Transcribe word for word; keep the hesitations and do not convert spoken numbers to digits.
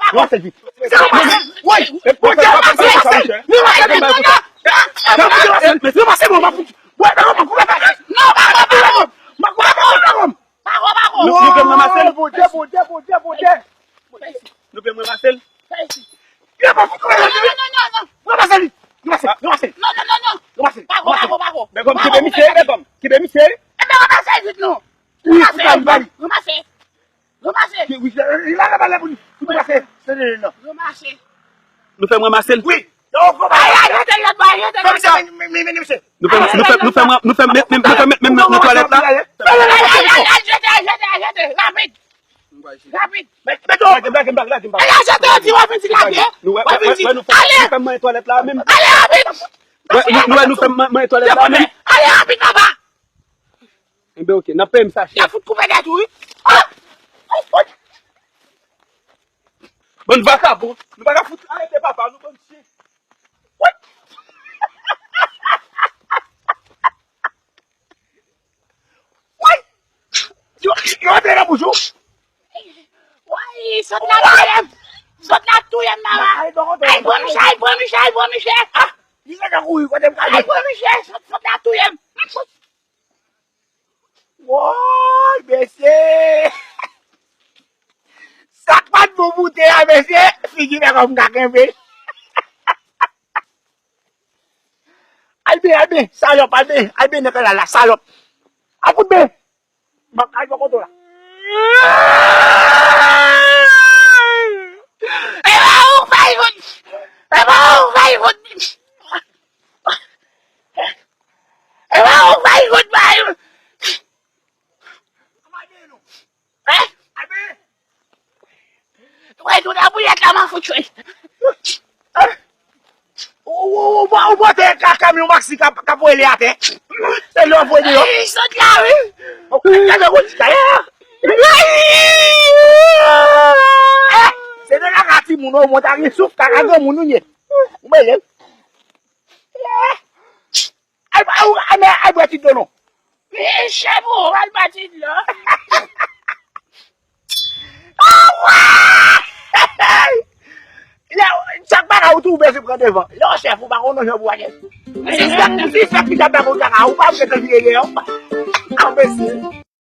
pa kò. Ranmase l vit. Ranmase l. Woy, woy, ranmase l. Ranmase l, non, non. Ranmase l, non, m ap fouti. Woy, non, m ap koupe kò. M ap koupe kò. Pa kò, pa kò. Nou, nou vle m ranmase l? Bondye, Bondye, Bondye, Bondye. Nou vle m ranmase l? Yo, pa fouti. Non, non, non, non, non. Ranmase li. Ranmase, ranmase. Non, non, non, non. Ranmase, pa kò, pa kò, pa kò. Bègòm, kenbe misye, Bègòm. Kenbe misye. Ebyen, ranmase l vit, non. Wi, ranmase, fouta li, ba li. Ranmase. Ranmase. Ki, wi, li la, la, la, pou li. Pou li ranmase. Se li, non. Ranmase. Nou fè m ranmase l? Wi. Yo, fò pa. Ay, ay, jete l lòt bò, jete l lòt bò. Men, men, men, men, men, men, men, men, men, men, men, men, men, nan twalèt la. Ay, ay, ay, ay, jete, jete, jete, rapid. Rapid. Lage m, lage m, lage m, lage m. Ala, jete, di w ap vin di lage. Nou wè, wè, wè, nou fè, nou fè mwen twalèt la menm. Ale rapid. Wè, nou, nou wè, nou fè mwen, mwen twalèt la menm. Ale rapid, papa. Enben, oke, n ap peye m sa chè. Y ap fout koupe tèt ou, wi. Ah! Bann vakabon. Nou pa ka fout arete papa nou, bann chen. Woy! Woy! Yo, yo antre nan bouch ou. Woy, sòt la touye m. Sòt la touye m, papa. Ay, pran miche, ay, pran miche, ay, pran miche. Ah! Li sa ka kouri, kote m ka ale? Ay, pran miche, sòt, sòt la touye m. Woy, mesye! Sa k pa t bon pou te a, mesye, figi Bègòm ka kenbe. Al ben, al ben, salòp, al ben, al ben nan kanal la, salòp. A fout ben. M ap kay bò kote w la. E pa ou fè fout. E pa ou fè fout. E pa ou fè fout, bay. Hein? Wè, tout a bouyèt la, m a fout jwe. Ou, ou, ou, ou pote ka, kamyon maksi k ap, k ap voye li atè. Se li w ap voye deyò. Ay, sot la, wi. Ou gade wout kay. Eh, se de kaka timoun, ou monte ak souf, kaka granmoun ou ye. Ou mele. Ay, ay, ay, men, ay, bwè ti dlo non. Men chèf ou al bati dlo. Ah, wè! Lè, chak bagay ou tou bezwen pran devan. Lè w chèf ou pa konn non jan pou ale. Si fèk, si fèk ki t ap dakò kaka, ou pa bezwen vire deyò. Anbesi.